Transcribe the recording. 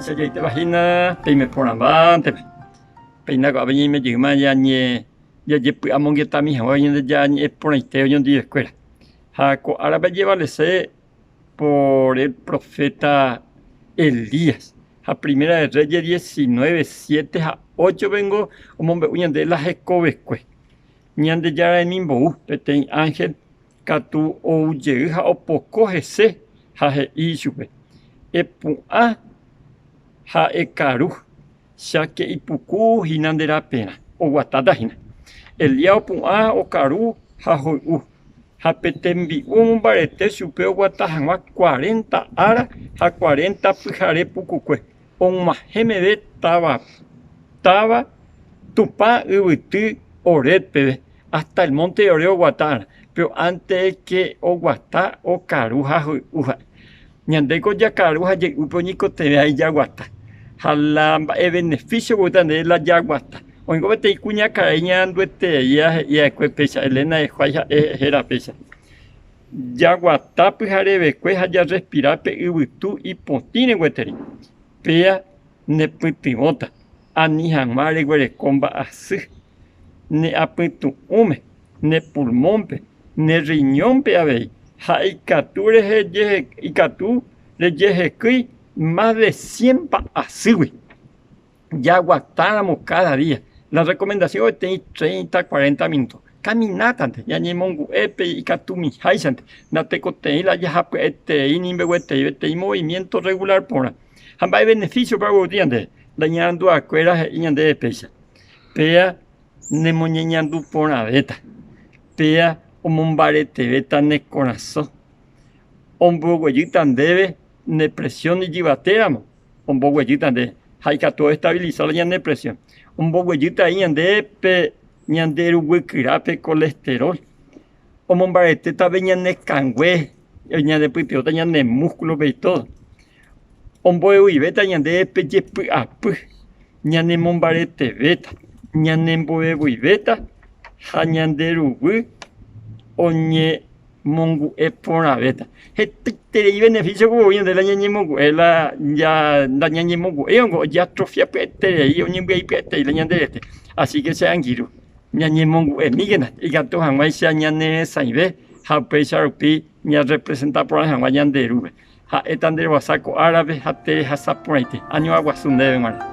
Mba'eichajaitépa hína peime porãmbántepe. Péina ko'ápe ñaime jeýma ñañe jajepy'amongetami hag̃ua Ñandejára ñe'ẽ porãite oñondivekuéra. Ha ko árape ajevalese por el proféta Elías. Ha Primera de Reyes 19, 7 ha 8 pengo omombe'u ñandéve la hekovekue. Ñandejára remimbou peteĩ ánhel katu ou jey ha opoko hese ha he'i ichupe, Epu'ã ha ekaru, cháke ipuku hína nde raperã, oguatáta hína. Elías opu'ã okaru ha hoy'u, ha pe tembi'u omombarete chupe oguata hag̃ua cuarenta ára ha cuarenta pyhare pukukue, og̃uahẽ meve táva táva Tupã yvyty Horeb peve, hasta el monte de Horeb oguata ára, péro ánte ke oguata okaru ha hoy'u ha'e. Ñandéko jakaru ha jay'úpe oñeikotevẽ ha ijaguata. Ha la mba'e beneficio oguerúta ndéve la jaguata. Oĩko peteĩ kuñakarai ñaranduetereíva he'i va'ekue péicha, Elena de White ha'e héra péicha. Jaguata pyharevekue ha jarrespira pe yvytu ipotĩre gueteri, péa nepytyvõta ani hag̃ua reguereko mba'asy ne apytu'ũme, ne pulmónpe, ne rriñónpe avei, ha ikatu ikatu rejehekýi mas de cien mba'asýgui. Jaguatáramo káda día, la rrekomendasión peteĩ treinta, cuarenta minúto, kaminátante, ñañemongu'épe ikatumiháichante, natekotevẽi la jahapya'eterei ni mbegueterei peteĩ movimiénto rregulár porã. Ha mba'e venefísiopa ogueruti ñandéve? La iñaranduakuéra he'i ñandéve péicha, Péa nemoñeñandu porãvéta, péa omombaretevéta ne korasõ, omboguejýta ndéve ne presión ijyvatéramo, omboguejýta ndéve ha ikatu oestabilisa la ñane presión, omboguejýta avei ñandéve pe ñande ruguykyra pe colesterol, omombaretéta pe ñane kangue, ñanepytyvõta ñane músculope y todo, omboevuivéta ñandéve pe jepy'apy, ñanemombaretevéta, ñanemboevuivéta ha ñande ruguy oñemongu'e porãvéta. Hetaiterei beneficio ko voi ñande la ñañemongu'e la ndañañemongu'éivango ojeatrofia pya'eterei oñembyai pya'eterei la ñande rete. Así que che angirũ, ñañemongu'emíkena ikatu hag̃uáicha ñaneresãive ha upéicha rupi ñarrepresenta porã hag̃ua ñande Rúpe. Ha'éta nde rohasa ko árape ha terehasa porãite. Añoaguasu ndéve g̃uarã.